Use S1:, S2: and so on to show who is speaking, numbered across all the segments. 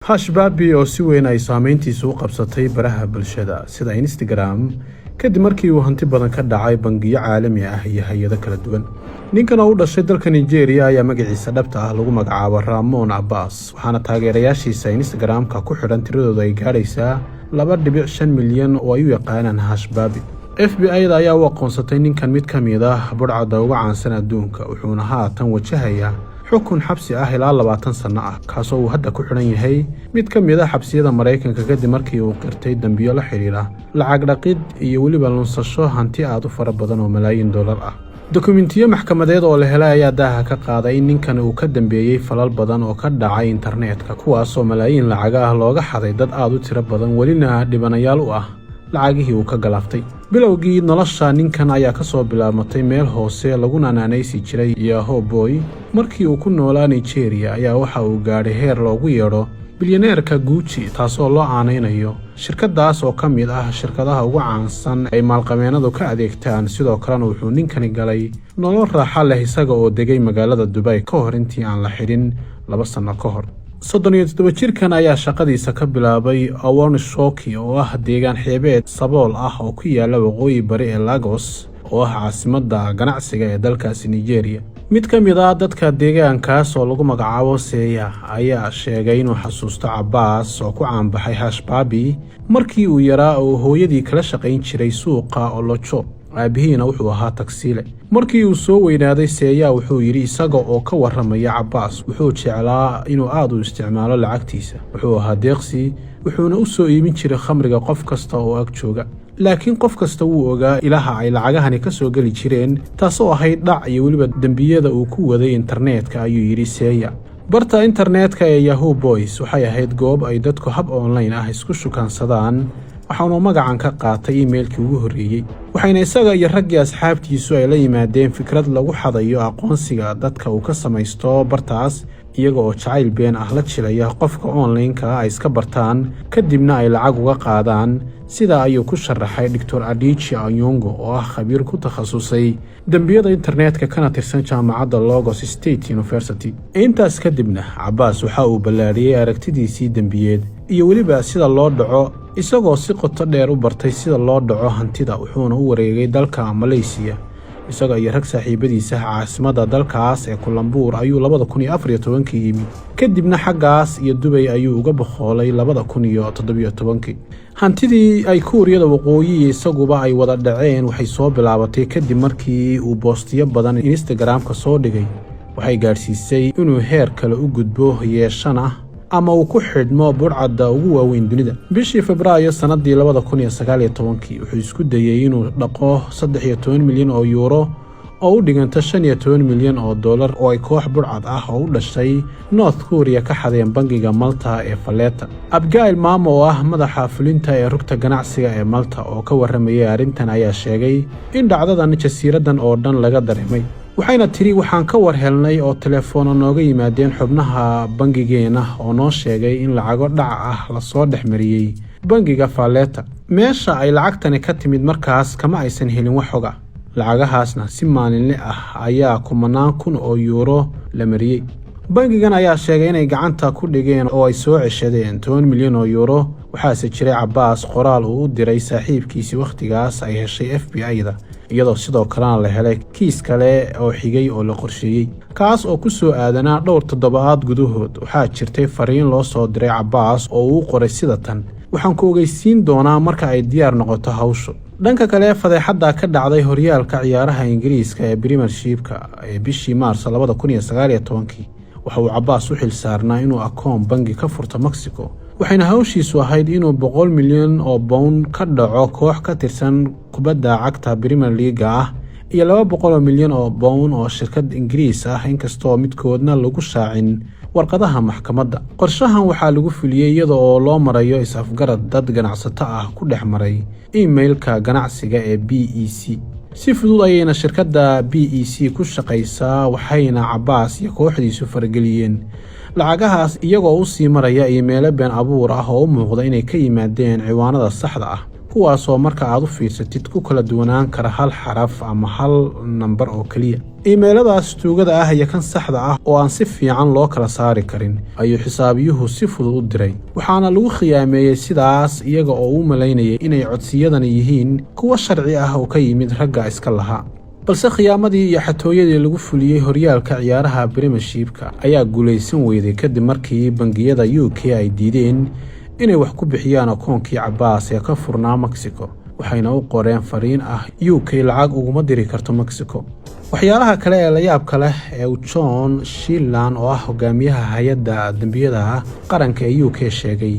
S1: Hushpuppi oo si weyn ay saameyntiisu u qabsatay baraha bulshada sida Instagram kadib markii uu hanti badan ka dhacay bangiyo caalami ah iyo hay'ado kala duwan. Ninkan oo u dhashay dalka Nigeria ayaa magaciisa dhabta ah lagu magacaabo Ramon Abbas, waxaana taageerayaashiisa Instagram-ka ku xidhan tiradooda ay gaadhaysaa 2.5 milyan oo ay u yaqaanaan Hushpuppi. FBI-da ayaa u aqoonsatay ninkan mid ka mid ah budhcadda uga caansan adduunka, wuxuuna haatan wajahayaa xukun xabsi ah ilaa 20 sanno ah, kaasoo uu hadda ku xidhan yahay mid ka mid ah xabsiyada Maraykanka, kadib markii uu qirtay dembiyo la xidhiidha lacag dhaqid iyo weliba lunsasho hanti aad u fara badan oo malaayiin dollar ah. Dokumentiyo maxkamadeed oo la helay ayaa daaha ka qaaday in ninkan uu ka dambeeyey falal badan oo ka dhacay internetka, kuwaasoo malaayiin lacaga ah looga xaday dad aad u tiro badan, welina dhibanayaal u ah lacagihii uu ka galaaftay. Bilowgii nolosha ninkan ayaa ka soo bilaabmatay meel hoose laguna naanaysi jiray Yahoo Boy. Markii uu ku noolaa Nigeria ayaa waxa uu gaadhay heer loogu yeedho bilyaneerka Gucci, taasoo loo aanaynayo shirkaddaas oo ka mid ah shirkadaha ugu caansan ay maalqabeennadu ka adeegtaan. Sidoo kalena wuxuu ninkani galay nolol raaxa leh isaga oo degay magaalada Dubay ka hor intii aan la xidhin 2 sanno ka hor. 37 jirkan ayaa shaqadiisa ka bilaabay Oworonshoki, oo ah deegaan xeebeed sabool ah oo ku yaala waqooyi bari ee Lagos, oo ah caasimadda ganacsiga ee dalkaasi Nigeria. Mid ka mid ah dadka deegaankaas oo lagu magacaabo Seeya ayaa sheegay inuu xasuusto Cabbaas oo ku caanbaxay Hushpuppi markii uu yaraa oo hooyadii kala shaqayn jiray suuqa Olojo. Aabihiina wuxuu ahaa tagsiile. Markii uu soo weynaaday, Seeya wuxuu yidhi isaga oo ka warramaya Cabbaas: "Wuxuu jeclaa inuu aad u isticmaalo lacagtiisa. Wuxuu ahaa deeqsi, wuxuuna u soo iibin jiray khamriga qof kasta oo ag jooga, laakiin qof kasta wuu ogaa ilaha ay lacagahani ka soo geli jireen, taasoo ahayd dhac iyo weliba dembiyada uu ku waday internetka," ayuu yidhi Seeya. Barta internetka ee Yahoo Boys waxay ahayd goob ay dadku hab online ah isku shukaansadaan, waxaanu magacan ka qaatay iimailkii ugu horreeyey. Waxayna isaga iyo raggii asxaabtiisu ay la yimaadeen fikrad lagu xadayo aqoonsiga dadka uu ka samaysto bartaas, iyaga oo jacayl been ah la jilaya qofka online-ka ay iska bartaan, kadibna ay lacag uga qaadaan. Sidaa ayuu ku sharaxay Doctor Adichie Anyanwu, oo ah khabiir ku takhasusay dembiyada internetka kana tirsan jaamacadda Lagos State University. Intaas kadibna Cabbaas waxa uu ballaadhiyey aragtidiisii dembiyeed iyo weliba sida loo dhaco, isagoo si qoto dheer u bartay sida loo dhaco hantida, wuxuuna u wareegay dalka Maleysiya isaga iyo rag saaxiibadiisa. Caasimadda dalkaas ee Kuala Lumpur ayuu 2014-kii yimid, kadibna xaggaas iyo Dubay ayuu uga boqoolay 2017-kii. Hantidii ay Kuuriyada Waqooyi iyo isaguba ay wada dhaceen waxay soo bilaabatay kadib markii uu boostiyo badan Instagram-ka soo dhigay. Waxay gaadhsiisay inuu heer kale u gudbo, yeeshana ama uu ku xidhmo budhcadda ugu waaweyn dunida. Bishii Febraayo sannaddii 2019-kii wuxuu isku dayey inuu dhaqo 13 milyan oo yuuro, oo u dhiganta 15 milyan oo dollar, oo ay koox budhcad ah oo u dhashay North Korea ka xadeen bangiga Malta ee Valletta. Abigail Mamo, oo ah madaxa fulinta ee rugta ganacsiga ee Malta, oo ka warramayay arrintan ayaa sheegay in dhacdadan jasiiraddan oo dhan laga dareemay. Waxayna tidhi: "Waxaan ka war helnay oo teleefoono nooga yimaadeen xubnaha bangigeenna oo noo sheegay in lacago dhac ah lasoo dhex mariyey bangiga Valletta. Meesha ay lacagtani ka timid markaas kama aysan helin wax xog ah. Lacagahaasna si maalinle ah ayaa kumanaan kun oo yuuro la mariyey. Bangigan ayaa sheegay inay gacanta ku dhigeen oo ay soo ceshadeen 10 milyan oo yuuro. Waxaase jiray Cabbaas qoraal uu u diray saaxiibkiisii wakhtigaas ay heshay FBI-da, iyadoo sidoo kalena la helay kiis kale oo xigay oo la qorsheeyey, kaas oo ku soo aadanaa dhowr toddobaad gudahood. Waxaa jirtay fariin loo soo diray Cabbaas oo uu qoray sida tan: 'Waxaan ku ogeysiin doonaa marka ay diyaar noqoto hawshu.'" Dhanka kale, fadeexadda ka dhacday horyaalka ciyaaraha Ingiriiska ee Premiership-ka ee bishii Maars 2019-kii, waxa uu Cabbaas u xil saarnaa inuu akoon bangi ka furto Mexico, waxayna hawshiisu ahayd inuu 100 milyan oo pound ka dhaco koox ka tirsan kubadda cagta Premier League-ga ah iyo 200 milyan oo pound oo shirkad Ingiriis ah, inkastoo midkoodna lagu shaacin warqadaha maxkamadda. Qorshahan waxaa lagu fuliyey iyada oo loo marayo is-afgarad dad ganacsato ah ku dhex maray imailka ganacsiga ee BEC. Si fudud ayayna shirkadda BEC ku shaqaysaa, waxayna Cabbaas iyo kooxdiisu farageliyeen lacagahaas iyagoo u sii maraya iimeelo been abuur ah oo u muuqda inay ka yimaadeen ciwaanada saxda ah. Kuwaasoo marka aad u fiirsatid ku kala duwanaan kara hal xaraf ama hal nambar oo keliya. Iimeyladaas tuugada ah iyo kan saxda ah oo aan si fiican loo kala saari karin ayuu xisaabiyuhu si fudud u diray, waxaana lagu khiyaameeyey sidaas, iyaga oo u malaynayay inay codsiyadani yihiin kuwo sharci ah oo ka yimid ragga iska lahaa. Balse khiyaamadii iyo xatooyadii lagu fuliyey horyaalka ciyaaraha Premiershipka ayaa guulaysan weyday, kadib markii bangiyada UK ay diideen inay wax ku bixiyaan akoonkii Cabaas ee ka furnaa Mexico, waxayna u qoreen fariin ah: "UK lacag uguma diri karto Mexico." Waxyaalaha kale ee layaabka leh ee uu John Shillan, oo ah hogaamiyaha hay-adda dembiyada qaranka ee UK, sheegay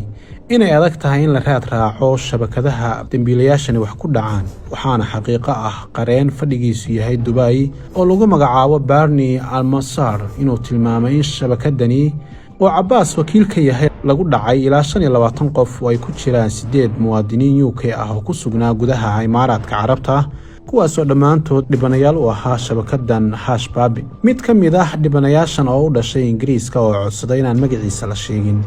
S1: inay adag tahay in la raad raaco shabakadaha dembiilayaashani wax ku dhacaan, waxaana xaqiiqo ah qareen fadhigiisu yahay Dubay oo lagu magacaabo Barney Almasar inuu tilmaamay in shabakadani oo Cabaas wakiil ka yahay lagu dhacay ilaa 25 qof oo ay ku jiraan siddeed muwaadiniin UK ah oo ku sugnaa gudaha Imaaraadka Carabta, kuwaasoo dhammaantood dhibanayaal u ahaa shabakadan Hushpuppi. Mid ka mid ah dhibanayaashan oo u dhashay Ingiriiska oo codsaday inaan magaciisa la sheegin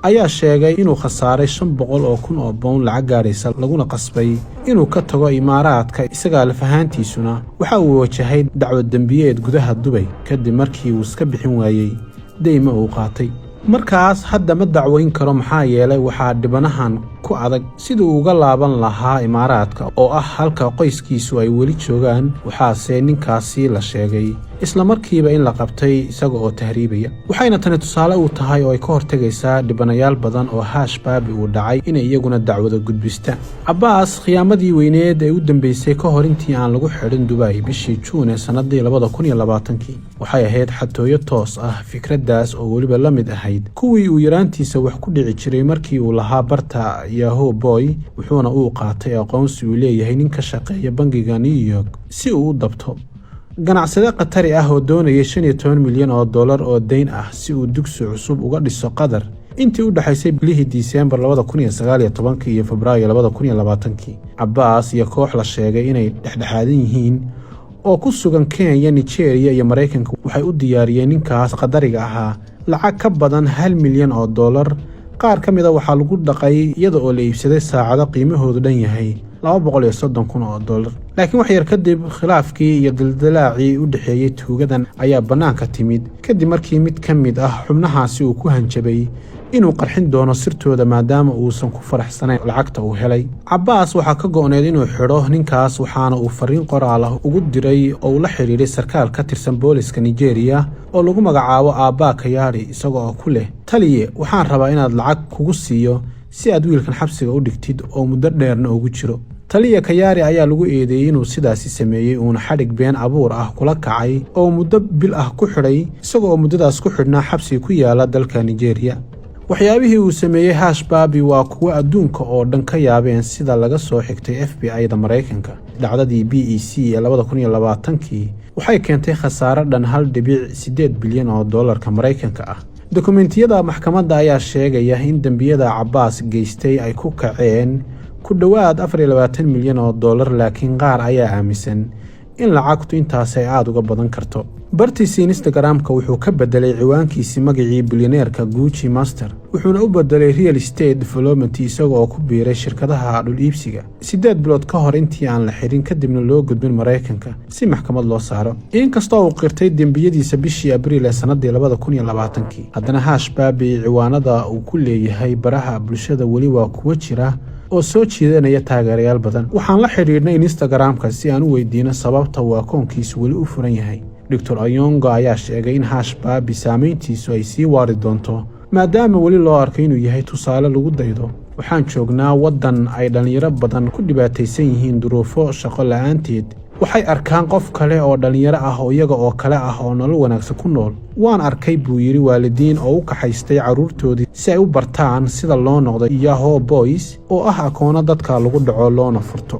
S1: ayaa sheegay inuu khasaaray £500,000 lacag gaadhaysa, laguna qasbay inuu ka tago Imaaraadka. Isagaa lafahaantiisuna waxa uu wajahay dacwad dembiyeed gudaha Dubay, kadib markii uu iska bixin waayey deyma uu qaatay. Markaas hadda ma dacweyn karo, maxaa yeelay waxaa dhibanahan ku adag siduu uga laaban lahaa Imaaraadka oo ah halka qoyskiisu ay weli joogaan. Waxaase ninkaasi la sheegay isla markiiba in la qabtay isaga oo tahriibaya. Waxayna tani tusaale u tahay oo ay ka hortegaysaa dhibanayaal badan oo Hushpuppi uu dhacay inay iyaguna dacwado gudbistaan. Cabbaas khiyaamadii weyneed ee u dambeysay ka hor intii aan lagu xidhin Dubay bishii Juun ee sannadii 2020-kii waxay ahayd xatooyo toos ah, fikraddaas oo weliba la mid ahayd kuwii uu yaraantiisa wax ku dhici jiray markii uu lahaa barta Yahoo Boy. Wuxuuna uu qaatay aqoonsi uu leeyahay nin ka shaqeeya bangiga New York si uu u dabto ganacsade Qatari ah oo doonayay 15 milyan oo dollar oo dayn ah si uu dugsi cusub uga dhiso Qatar intii u dhexaysay bilihii Diseembar 2019-kii iyo Febraayo 2020-kii. Cabbaas iyo koox la sheegay inay dhexdhexaadan yihiin oo ku sugan Kenya, Nigeria iyo Maraykanka waxay u diyaariyeen ninkaas Qadariga ahaa lacag ka badan 1 milyan oo dollar. Qaar ka mida waxaa lagu dhaqay iyada oo la iibsaday saacado qiimahoodu dhan yahay 230,000 oo dollar. Laakiin wax yar kadib, khilaafkii iyo dildalaacii u dhexeeyey tuugadan ayaa bannaanka timid, kadib markii mid ka mid ah xubnahaasi uu ku hanjabay inuu qarxin doono sirtooda, maadaama uusan ku faraxsanayn lacagta uu helay. Cabbaas waxaa ka go'neyd inuu xidho ninkaas, waxaana uu fariin qoraal ah ugu diray oo uu la xidhiidhay sarkaal ka tirsan booliska Nigeria oo lagu magacaabo Aabbaa Kayaari, isaga oo ku leh: "Taliye, waxaan rabaa inaad lacag kugu siiyo si aad wiilkan xabsiga u dhigtid oo muddo dheerna ugu jiro." Taliya Kayaari ayaa lagu eedeeyey inuu sidaasi sameeyey, uuna xadhig been abuur ah kula kacay oo muddo bil ah ku xidhay, isaga oo muddadaas ku xidhnaa xabsiga ku yaala dalka Nigeria. Waxyaabihii uu sameeyey Hushpuppi waa kuwo adduunka oo dhan ka yaabeen, sida laga soo xigtay FBI da Maraykanka. Dhacdadii BEC ee 2020-kii waxay keentay khasaare dhan 1.8 bilyan oo dollarka Maraykanka ah. Dokumentiyada maxkamadda ayaa sheegaya in dembiyada Cabbaas geystay ay ku kaceen ku dhowaad 24 milyan oo dollar, laakiin qaar ayaa aaminsan in lacagtu intaasi ay aada uga badan karto. Bartiisii Instagram-ka wuxuu ka bedelay ciwaankiisii magacii bilyaneerka Gucci Master, wuxuuna u bedelay Real Estate Development, isaga oo ku biiray shirkadaha dhul iibsiga 8 bilood ka hor intii aan la xirin, kadibna loo gudbin Maraykanka si maxkamad loo saaro. Inkastoo uu qirtay dembiyadiisa bishii Abriil ee sannadii 2020-kii, haddana Hushpuppi ciwaanada uu ku leeyahay baraha bulshada weli waa kuwo jira oo soo jiidanaya taageerayaal badan. Waxaan la xidhiidhnay Instagram-ka si aan u weydiino sababta uu akoonkiisu weli u furan yahay. Doctor Ayongo ayaa sheegay in Hushpuppi saameyntiisu ay sii waari doonto, maadaama weli loo arko inuu yahay tusaale lagu daydo. "Waxaan joognaa waddan ay dhallinyaro badan ku dhibaataysan yihiin duruufo shaqo la'aanteed. Waxay arkaan qof kale oo dhallinyaro ah oo iyaga oo kale ah oo nolol wanaagsan ku nool. Waan arkay," buu yidhi, "waalidiin oo u kaxaystay carruurtoodii si ay u bartaan sida loo noqdo Yahoo Boys, oo ah akoono dadka lagu dhaco loona furto."